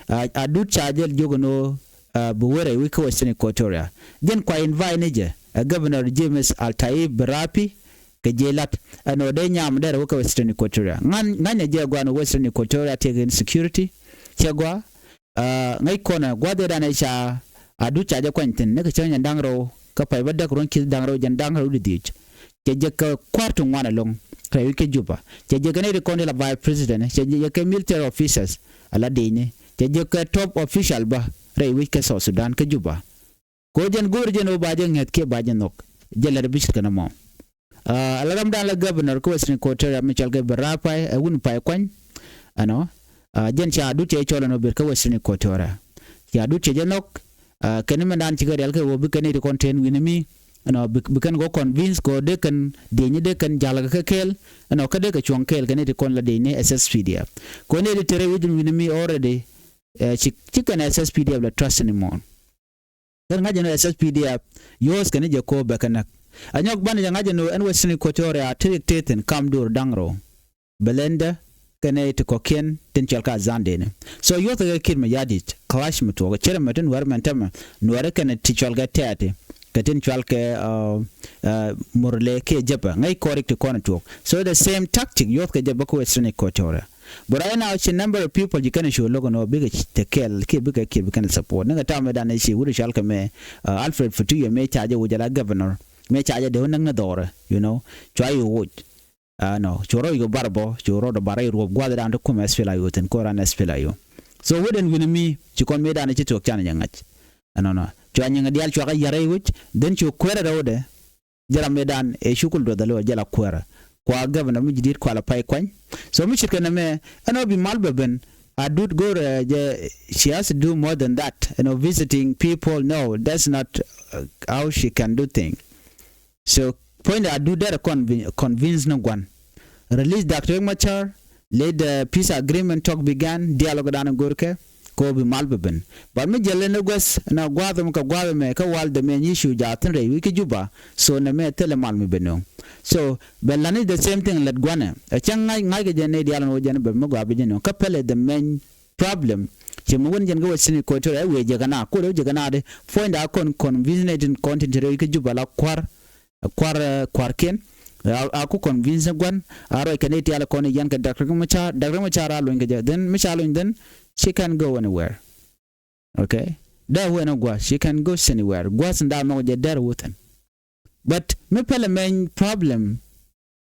Adut ca jɛl jiök ɛn ɣöö bi wä rɛy wi̱c kä Western Equatoria. Jɛn kua invite ni jɛ ɛ Governor James Al-Taib Barapi kɛ jiɛ lat ɛn ɣöö dee nyam dɛr ɛ wä kä Western Equatoria. Ŋa̱n ŋa̱nyɛ jɛ gua̱a̱n Western Equatoria tiek insecurity. Cɛ gua̱a̱ ŋäc kɔnɛ gua̱dhidan ɛ ca Adut ca jɛ kuany thi̱n ni kɛ cäŋ jɛn da̱ŋ rɛw kä pay bä däk ruɔ̱n ki̱th da̱ŋ rɛw jɛn da̱ŋ rɛw di dhiec. Cɛ jɛ kɛ kua̱r ti ŋuan ɛlɔ̱ŋ rɛy wi̱c kä Juba. Cɛ jɛ kɛ nɛy ti kɔn ti la vice president cɛ jɛ kɛ military officers ala di̱cni. Cɛ jɛ kɛ top official bä rɛy wi̱c kä South Sudan kä Juba. Kɛ ɣöö jɛn go̱o̱r jɛn ɣöö ba jɛ ŋäth kiɛ ba jɛ nhɔk jɛ lɛr bi ce̱tkɛ nɔmɔ. Ala ramdan la governor kä Western Equatoria mi cɔal kɛ Barapai ɛ wun pay kuany. Ɛnɔ jɛn ca Adut cɛ cɔl ɛn ɣöö ber kä Western Equatoria. Ca Adut cɛ jɛ nhɔk kɛn mɛndan cikɛ rial kɛ ɣöö bi kɛn nɛy ti kɔn tɛn wi̱n mi. Ɛnɔ bi kɛn kɔ convince kɛ ɣöö dee kɛn dieny dee kɛn ja̱l kɛ kɛ kɛɛl. Ɛnɔ kä dee kɛ cuɔ̱ŋ kɛɛl kɛn nɛy ti kɔn la dieny ni S S P D F. Kɛ ɣöö nɛy ti tɛr wi̱c wi̱n mi already. Ci ci kɛn S S P D F la trust anymore. Kɛn ŋa̱c ɛn S S P D F youth kɛn jɛ ko̱o̱p bɛ kɛ näk. Anyɔk banɛ jɛ ŋa̱c ɛn ɣöö ɛn Western Equatoria ti rik tëë thi̱n kam duɔ̱ɔ̱r da̱ŋ rɛw. Bɛ lɛndɛ kɛnɛ ti kɔ̱kiɛn tin cɔal kä Azande ni. So youth kɛ Kiir Mayardit clash mi tuɔɔk cɛ rɛ mɛ ti Nuäär mɛn tɛmɛ Nuäär kɛnɛ ti cɔal kɛ tɛɛti kɛ tin cɔal kɛ Murle kiɛ Jɛpɛ ŋäc kɔn rik ti kɔn tuɔɔk. So the same tactic youth kɛ Jɛpɛ kä Western Equatoria. But right now ci number of people ji̱ kɛn cu lo̱k ɛn ɣöö bikɛ te kɛɛl kiɛ bikɛ Kiir bi kɛn support ni kɛ tam mëëdan ci wut cɔal kɛ mɛ Alfred Futuyo mëë ca jɛ wä jɛ la governor mëë ca jɛ dee wä näk ni dhɔrɛ. You know cua yi woc. Ɛnɔ cu rɔ yi kɛ bar bɔ cu rɔ dɔ bar rɛy ruɔp gua̱dhidan ti kum S P L A-U thi̱n ko̱ran S P L A-U. So wut ɛn wi̱n mi ci kɔn mëëdan ci tuɔɔk can jɛ ŋa̱c. Ɛnɔnɔ cua nyiŋ diaal cua kɛ ya̱r rɛy wec then cu kuɛɛrɛ rɛwdɛ. Jɛ ram mëëdan ɛ cukul duɔth alo jɛ la kuäärä. Kua governor mi ji̱ di̱t kua la pay kuany. So mi ce̱tkɛ nɛmɛ ɛn ɣöö bi mal bɛ ben Adut go̱o̱rɛ jɛ. She has to do more than that. You know, visiting people, no, that's not how she can do thing. So puɔ̱nydɛ Adut derɛ convince ni gua̱n. Release Doctor Riek Machar. Let the peace agreement talk began. Dialogue dan go̱o̱rkɛ. kɛ ɣöö bi mal bɛ ben. But mi jiɛl ɛn ɛ guäth ɛn ɛ gua̱a̱th ɛmɔ kɛ gua̱a̱th ɛmɛ kä wal the main issue jaathin rɛy wi̱c kä Juba. So nɛmɛ thilɛ mal mi ben nööŋ. So bɛ la̱t ni the same thing lät gua̱nɛ ɛ cäŋ ŋa̱c ŋa̱c kɛ jɛ nɛy diaal ɛn ɣöö jɛn bɛ mi gɔaa bi jɛ nööŋ kä pɛlɛ the main problem. Ci mi wun jɛn kä Western Equatoria ɛ wëë jɛ kɛ na ko̱r ɛ wëë jɛ kɛ na di puɔ̱nydɛ a kɔn convince nɛy tin kɔn tin te rɛy wi̱c kä Juba la kua̱r. Kua̱r, eh, kua̱rkiɛn a, a ku convince gua̱n a ruac kɛ ni tial kɔn i̱ yɛn kɛ Doctor Riek Machar, Doctor Riek Machar a luny kɛ jɛ, then mi ca luny then she can go anywhere. Okay, dee wen a gua̱, she can go anywhere. Gua̱ sin da mɔk jɛ dɛr wuthin. But mi pɛlɛ mɛny problem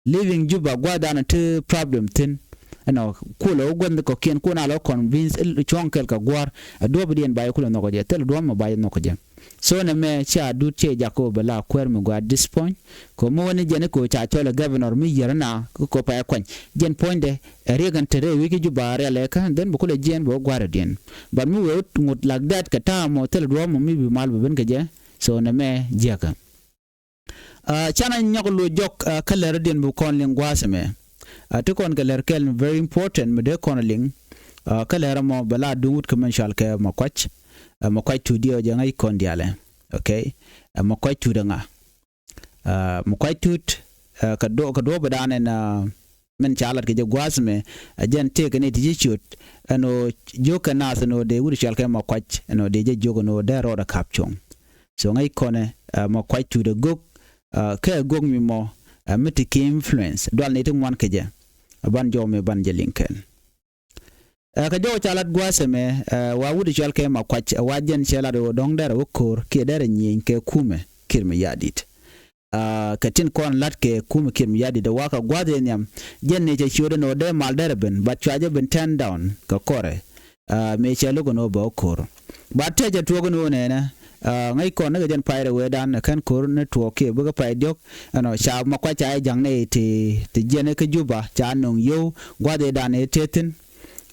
living Juba gua̱ dan ti problem thin. Ɛnɔ kulɛ wä gua̱n kɔkiɛn kun a lɔ convince cuɔ̱ŋ kɛl kɛ gua̱r. Ɛ duɔ̱p diɛn ba yɛ kulɛ nhɔk jɛ, thil duɔ̱p mɔ ba yɛ nhɔk jɛ. So nɛmɛ cia dut cie jak kɛ wä bɛ la kuɛɛr mi gɔaa at this point. Kɛ mi wä ni jɛn i̱ kɛ wä ca cɔl ɛ governor mi yier na kɛ kɛ pay kuany. Jɛn puɔ̱nydɛ ɛ riɛk ɛn te rɛy wi̱c kä Juba rial ɛ kä, then bi kulɛ jiɛn bi wä gua̱a̱rdiɛn. But mi wee wä ŋut like that kɛ ta̱a̱ mɔ thil duɔ̱ɔ̱p mɔ mi bi mal bi ben kɛ jɛ. So nɛmɛ jiäkä. Ah, canɛ nyɔk luɔc jɔk, ah, kä lɛr diɛn bi kɔn liŋ gua̱a̱th ɛmɛ. Ah, ti kɔn kɛ lɛr kɛl mi very important mi dee kɔn liŋ. Ah, kä lɛr ɛmɔ bɛ la duŋ wut kɛ mɛn cual kɛ Makuac. Ah, Makuac Tut diɛ ɔ jɛ ŋäc kɔn dialɛ. Okay. Ah, Makuac Tut ɛŋa. Ah, Makuac Tut, ah, kɛ duɔ, kɛ duɔ̱p dan ɛn, ah, min ca lat kɛ jɛ gua̱a̱th ɛmɛ, ah, jɛn tëëkɛ ni ti ji̱ ciöt ɛn ɣöö jiök kɛ naath ɛn ɣöö dee wut cual kɛ Makuac ɛn ɣöö dee jɛ jiök ɛn ɣöö dee rɔɔdɛ ka̱p cuɔ̱ŋ. So ŋäc kɔnɛ, ah, Makuac Tut ɛ gök, ah, kɛ ɛ gök mi mɔ, ah, mi ti ki influence dual ni ti ŋuan kɛ jɛ. Ah, ban jɔw mi ban jɛ liŋ kɛn. Ah, kɛ jɔw ca lat gua̱a̱th ɛmɛ, ah, wa wut cual kɛ Makuac, ah, wa jɛn cɛ lat ɣöö dɔ̱ŋ derɛ wä ko̱r kiɛ derɛ nyieny kɛ kumɛ Kiir Mayardit. Ah, kɛ tin kɔn lat kɛ kumɛ Kiir Mayardit ɛ wa kɛ gua̱a̱th ɛ nhiam. Jɛn ni cɛ ciötdɛ ni wä dee mal derɛ ben, but cua jɛ ben turn down kɛ kɔrɛ. Ah, mëë cɛ lo̱k ni wä bɛ wä ko̱r. But tëë cɛ tuɔɔk ni wä nɛnɛ, ah, ŋäc kɔn ni kɛ jɛn pay rɛ wee dan ɛ kɛn ko̱r ni tuɔɔk kiɛ bikɛ pay diɔ̱k. Ɛnɔ ca Makuac ca jɛ ja̱ŋ ni ti, ti jiɛn ɛ kä Juba ca nöŋ yio̱w gua̱a̱th ɛ dan ɛ tëë thi̱n.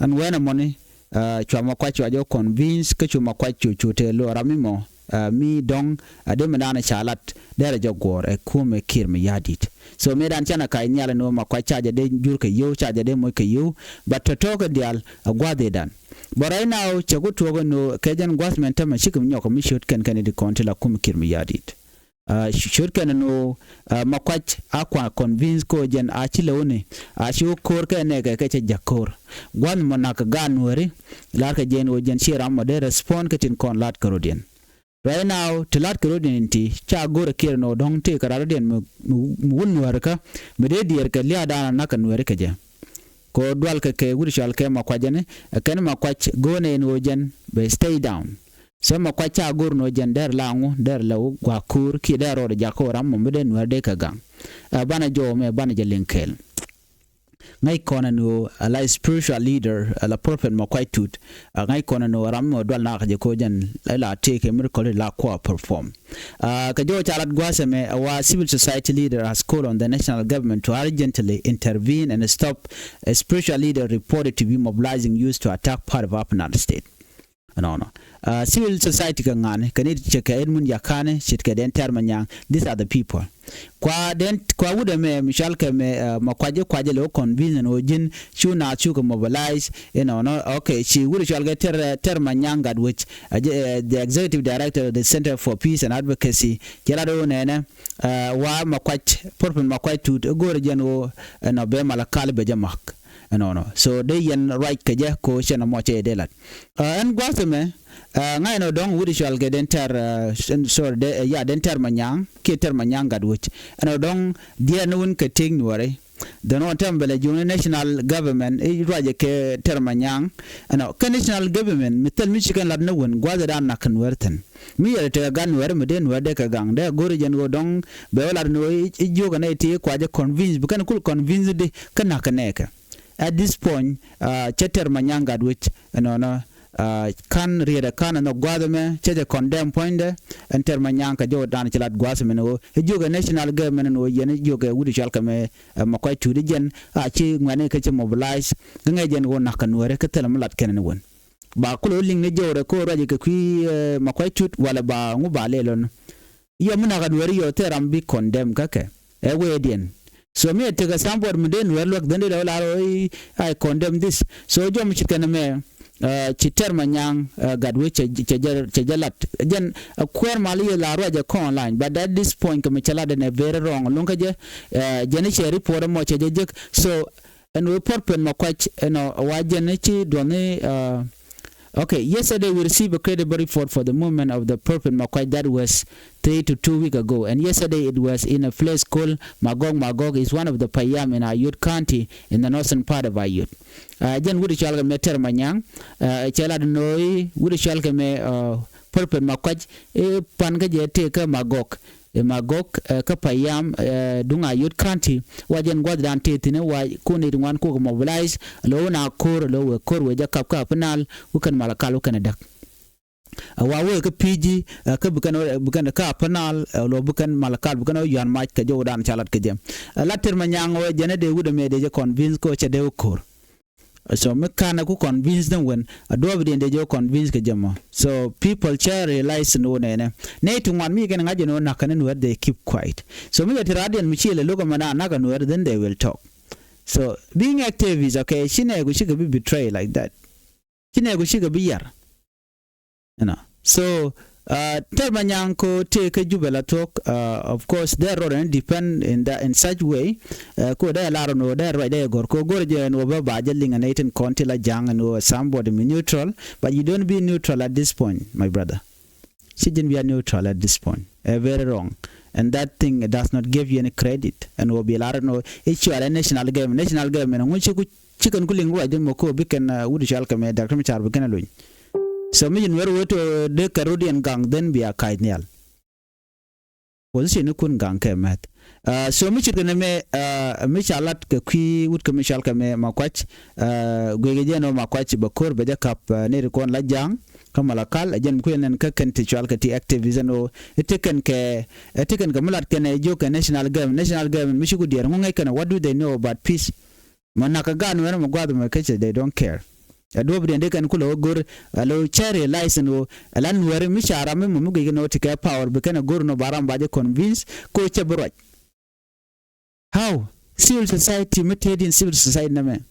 Ɛn wɛn ɛmɔni, ah, cua Makuac cua jɛ convince kä cu Makuac cu cu tëë lo̱ ram mi mɔ, ah, mi dɔ̱ŋ, ah, dee mi dan ca lat derɛ jɛ guɔ̱ɔ̱r ɛ kumɛ Kiir Mayardit. So mëë dan canɛ kac nhial ɛn ɣöö Makuac ca jɛ dee jur kɛ yio̱w, ca jɛ dee moc kɛ yio̱w, but tɔ̱tɔ̱ kɛ diaal ɛ gua̱a̱th ɛ dan. But right now cɛ ku tuɔɔk ɛn ɣöö kɛ jɛn gua̱a̱th mɛn tämɛ cikɛ mi nyɔk kɛ mi ciöt kɛn kɛn i̱ di kɔn ti la kumɛ Kiir Mayardit. Ah, ciöt kɛn ɛn ɣöö, ah, Makuac a kua convince kɛ ɣöö jɛn a ci lɛ wuni a ci wä ko̱r kɛ nɛɛkɛ kɛ cɛ ja̱k ko̱r. Gua̱n mɔ nak kɛ gaat Nuääri la̱r kɛ jɛn ɣöö jɛn ci ram mɔ dee respond kɛ tin kɔn la̱t kɛ rɔ̱diɛn. Right now ti la̱t kɛ rɔ̱diɛn in ti ca go̱rɛ kiɛɛr ɛn ɣöö dɔ̱ŋ tëëkɛ rat rɔ̱diɛn mi, mi, mi wut Nuääri kä mi dee diɛɛr kɛ lia̱a̱dan a nak kɛ Nuääri kɛ jɛ. Kɛ ɣöö dual kɛ kɛ wut cual kɛ Makuac ɛn ɛ kɛn Makuac go̱o̱nɛ in ɣöö jɛn bɛ stay down. So Makuac ca go̱r ni ɣöö jɛn derɛ la ŋu derɛ la wä gua̱a̱k ko̱r kiɛ derɛ rɔɔdɛ jakä ram mɔ mi dee Nuäär dee kɛ gaŋ. Ɛ banɛ jɔw mɛ banɛ jɛ liŋ kɛɛl. Ŋäc kɔn ɛn ɣöö a la spiritual leader, a la prophet Makuac Tut. A ŋäc kɔn ɛn ɣöö ram mɔ dual nak jɛ ko̱ jɛn la la tëëkɛ miracle la kua perform. Ah, kɛ jɔw ca lat gua̱a̱th ɛmɛ, a wa civil society leader has called on the national government to urgently intervene and stop a spiritual leader reported to be mobilizing youth to attack part of Upper Nile State. Ɛnɔnɔ. Ah, civil society kɛ ŋa̱ni kɛ ni cɛ kɛ Edmund Yakani, ce̱tkɛ Dɛn Tɛr Manyaŋ. These are the people. Kua Dɛn, kua wut ɛmɛ mi cɔal kɛ mɛ, ah, Makuac, Kuac lɛ wä convince ɛn ɣöö ji̱n cu naath cukɛ mobilize. Ɛnɔnɔ. Okay, ci wut cɔal kɛ Tɛr, Tɛr Manyaŋ Gatwec, ah, jɛ, eh, the executive director of the Center for Peace and Advocacy. Cɛ lat ɣöö nɛnɛ, ah, wa Makuac, prophet Makuac Tut, ɛ go̱o̱rɛ jɛn ɣöö ɛnɔ bɛ Malakal bɛ jɛ mak. Ɛnɔnɔ. So dee yɛn ruac kɛ jɛ ko cɛn ɛmɔ cɛ dee lat. Ah, ɛn gua̱th ɛmɛ, ah, ŋa̱c ɛnɔ dɔ̱ŋ wut cɔal kɛ Dɛn Tɛr, ah, sorry, dee, eh, ya Dɛn Tɛr Manyaŋ kiɛ Tɛr Manyaŋ Gatwec. Ɛnɔ dɔ̱ŋ diɛɛr ni wun kɛ tëëk Nuääri. Then ɣän tɛm bɛ lɛ jiökni national government i̱ ruacɛ kɛ Tɛr Manyaŋ. Ɛnɔ kɛ national government mi thil mi ci kɛn lat ni wun gua̱th ɛ dan nak kɛ Nuääri thi̱n. Mi yɛl tekɛ gat Nuääri mi dee Nuääri dee kɛ gaŋ dee go̱ri jɛn ɣöö dɔ̱ŋ bɛ wä lat ni ɣöö i̱, i̱ jiökɛ nɛy ti i̱ kua jɛ convince bi kɛn kul convince di kä nak kɛ nɛɛkɛ. At this point, ah, cɛ Tɛr Manyaŋ Gatwec ɛnɔnɔ, ah, ka̱n rietdɛ ka̱n ɛn nhɔk gua̱a̱th ɛmɛ cɛ jɛ condemn puɔ̱nydɛ. Ɛn Tɛr Manyaŋ kɛ jɔw dan ci lat gua̱a̱th ɛmɛ ni ɣöö i̱ jiökɛ national government ɛn ɣöö yɛn i̱ jiökɛ wut i̱ cɔal kɛ mɛ, eh, Makuac Tut i̱ jɛn a ci ŋuɛ̈tni kɛ ci mobilize. Kä ŋäc jɛn ɣöö na̱k kɛ Nuääri kä thilɛ mi lat kɛn ni wun. Ba kulɛ wä liŋ ni jɔwrɛ ko̱ ruacɛ kɛ kui̱, eh, Makuac Tut walɛ ba ŋu ba lɛl ɣän. Yɔ mi nakä Nuääri yɔ thil ram bi condemn kä kɛ. Ɛ wee diɛn. So mi ɛ tekɛ somebody mi dee Nuääri luäk dhän dee lɛ wä lar ɣöö i̱, I condemn this. So jɔm ci kɛn ɛmɛ, Ci tɛr ma nyaŋ gat wec cɛ jɛ lat jɛn a kuɛɛr mal i̱ la ruacɛ kɔn lany, but at this point kɛ mi cɛ lat ɛn ɛ very wrong luŋ kä jɛ. Jɛn i̱ cɛ report ɛmɔ cɛ jɛ jek. So ɛn wee purpin ma kuac ɛn ɔ wa jɛn i̱ ci duɔni. Okay, yesterday we received a credible report for the movement of the purpin ma kuac that was three to two week ago, and yesterday it was in a place called Magog. Magog is one of the payam in Ayod County in the northern part of Ayod. Jɛn wut i̱ cɔal kɛ mɛ tɛr ma nyaŋ. Cɛ lat nööi wut i̱ cɔal kɛ mɛ purpin ma kuac i̱ pan kä jɛ tëë kä Magog. I̱ Magog kä payam duŋ Ayod County. Wa jɛn gua̱thdan tëë thi̱n i̱ wa kun i̱ ti ŋuan kuk mobilize lo̱w na ko̱r lo̱w wee ko̱r wee jɛ kap kä Upper Nile wä kɛn Malakal wä kɛn ɛ däk. Ɛ wa wee kä P G kä bi kɛn bi kɛn kä Upper Nile lo̱w bi kɛn Malakal bi kɛn ɛ yuan mac kɛ jɔwdan ca lat kɛ jɛ. Lat tɛr ma nyaŋ wee jɛn ɛ dee wut ɛmɛ dee jɛ convince kɛ wä cɛ dee wä ko̱r. So mi kan ɛ ku convince ni wen a duɔɔp diɛn dee jɛ convince kɛ jɛ mɔ. So people cɛ realize ni wä nɛnɛ nɛy ti ŋuan mi kɛn ŋa̱c jɛ ni wä na̱k kɛn ni nuɛr they keep quiet. So mi jɛ ti radiɛn mi ci lɛ lo̱k ɛmɛ na na̱k ɛ nuɛr then they will talk. So being activist, okay, ci nɛ ku ci kɛ bi betray like that. Ci nɛ ku ci kɛ bi yar. You know. So tɛr ma nyaŋ ko tëë kä Jubɛ la tuɔk. Of course dee rɔɔd ɛn depend in that in such way. Ko dee lar ɛn wä dee ruac dee gɔr ko gɔr jɛ ɛn wä bä ba jɛ liŋ ɛn eighteen kɔn ti la ja̱ŋ ɛn wä somebody mi neutral, but you don't be neutral at this point, my brother. Ci jɛn bi a neutral at this point. Ɛ very wrong. And that thing does not give you any credit. Ɛn wä bi lar ɛn wä i̱ cual ɛ national government, national government ŋu ci ku ci kɛn ku liŋ ruac dee mɔ ko bi kɛn wut i̱ cual kɛ mɛ Doctor Machar bi kɛn a luny. So mi ci nuɛr wee to dee kɛ rut yɛn gaŋ then bi a ka̱c nhial. Position ni kun gaŋ kɛ mɛth. So mi ci kɛn mɛ mi ca lat kɛ kui̱ wut kɛ mi cual kɛ mɛ ma kuac. Guic kɛ jɛn ɔ ma kuac ci bɛ ko̱r bɛ jɛ kap ni ri kɔn la ja̱a̱ŋ kä Malakal ɛ jɛn mi kui̱ nɛn kä kɛn ti cual kɛ ti activist ɛn ɔ i̱ ti kɛn kɛ i̱ ti kɛn kɛ mi lat kɛn ɛ jiök kɛ national government, national government mi ci ku diɛɛr ŋu ŋäc kɛn ɛ what do they know about peace? Mɛ nakä gaat nuɛɛr mɛ gua̱th mɛ kä cɛ they don't care. Ɛ duɔ̱ɔ̱p diɛn dee kɛn kulɛ wä go̱r ɛ lo̱ cɛ realize ni wä ɛ la nuɛɛri mi ca ram mi mɔ mi guic kɛ ni wä ti kɛ power bi kɛn ɛ go̱r ni wä ba ram ba jɛ convince ko cɛ bi ruac. How? Civil society mi tëë din civil society nɛmɛ.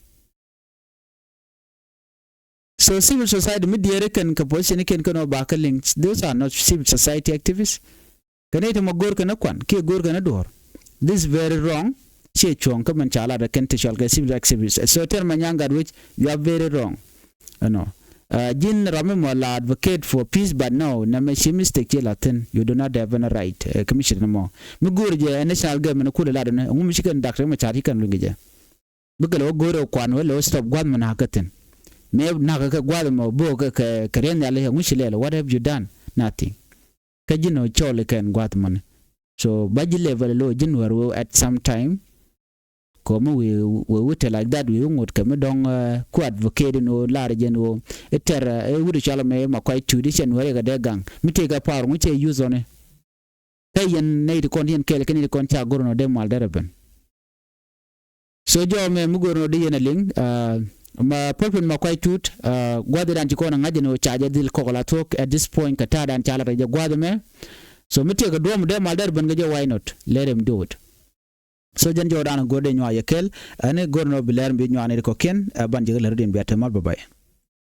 So civil society mi diɛɛri kɛn kɛ position kɛn kɛn wä ba kä liŋ, those are not civil society activists. Kɛ nɛy ti mɔ go̱o̱r kɛn ɛ kuan kiɛ go̱o̱r kɛn ɛ duɔ̱ɔ̱r. This is very wrong. Ciɛ cuɔ̱ɔ̱ŋ kä mɛn ca lat ɛ kɛn ti cɔal kɛ civil activist. So tɛr mɛ nyaŋ gat wec, you are very wrong. Ɛnɔ ji̱n ram mi mɔ la advocate for peace, but no, nɛmɛ ci mistake ci la thi̱n. You do not have any right. Ɛ kɛ mi ci ni mɔ mi go̱o̱r jɛ ɛ national government kulɛ lat ɛnɛ ɛŋu mi ci kɛn dak rɛ mɛ ca ci kɛn luny kɛ jɛ. Bikɛ lɛ wä go̱o̱r ɛ kuan wä lɛ wä stop gua̱th mɛ na̱k kä thi̱n. Mɛ na̱k kä gua̱th mɛ bo̱o̱k kɛ kɛ riɛn nhial ɛ ŋuci lɛl, what have you done? Nothing. Kä ji̱n ɔ cɔl ikɛn gua̱th mɔni. So ba ji̱ level lo ji̱n wär wee at some time. Kɔ mi wee wee wi̱tɛ like that wee ŋot kɛ mi dɔ̱ŋ ku advocate ni wä lar jɛn wä itɛr ɛ wut i̱ cɔl mɛ ma kuay tuut i̱ cɛn wär ikɛ dee gaŋ mi tëëk ɛ power ŋu cɛ use ɔni. Kä yɛn nɛy ti kɔn yɛn kɛɛl kä nɛy ti kɔn ca go̱r nɔ dee mal derɛ ben. So jɔmɛ mi go̱r nɔ di yɛn a liŋ. Ma purpin ma kuay tut gua̱dhi dan ci kɔn a ŋa̱c jɛ ni wä ca jɛ dhil kɔk la thuɔ̱k at this point kɛ ta̱a̱ dan ca la rɛc jɛ gua̱dhi mɛ. So mi tiɛk a duɔ̱m dee mal dɛr ben kɛ jɛ, why not? Let him do it. So jɛn jɔw dan a go̱r dee nyuac yɛ kɛl. Ɛn go̱r nɔ bi lɛr mi bi nyuac ni ri kɔkiɛn. Ɛ ban jɛ kɛ lɛr di yɛn bia te mal, bye bye.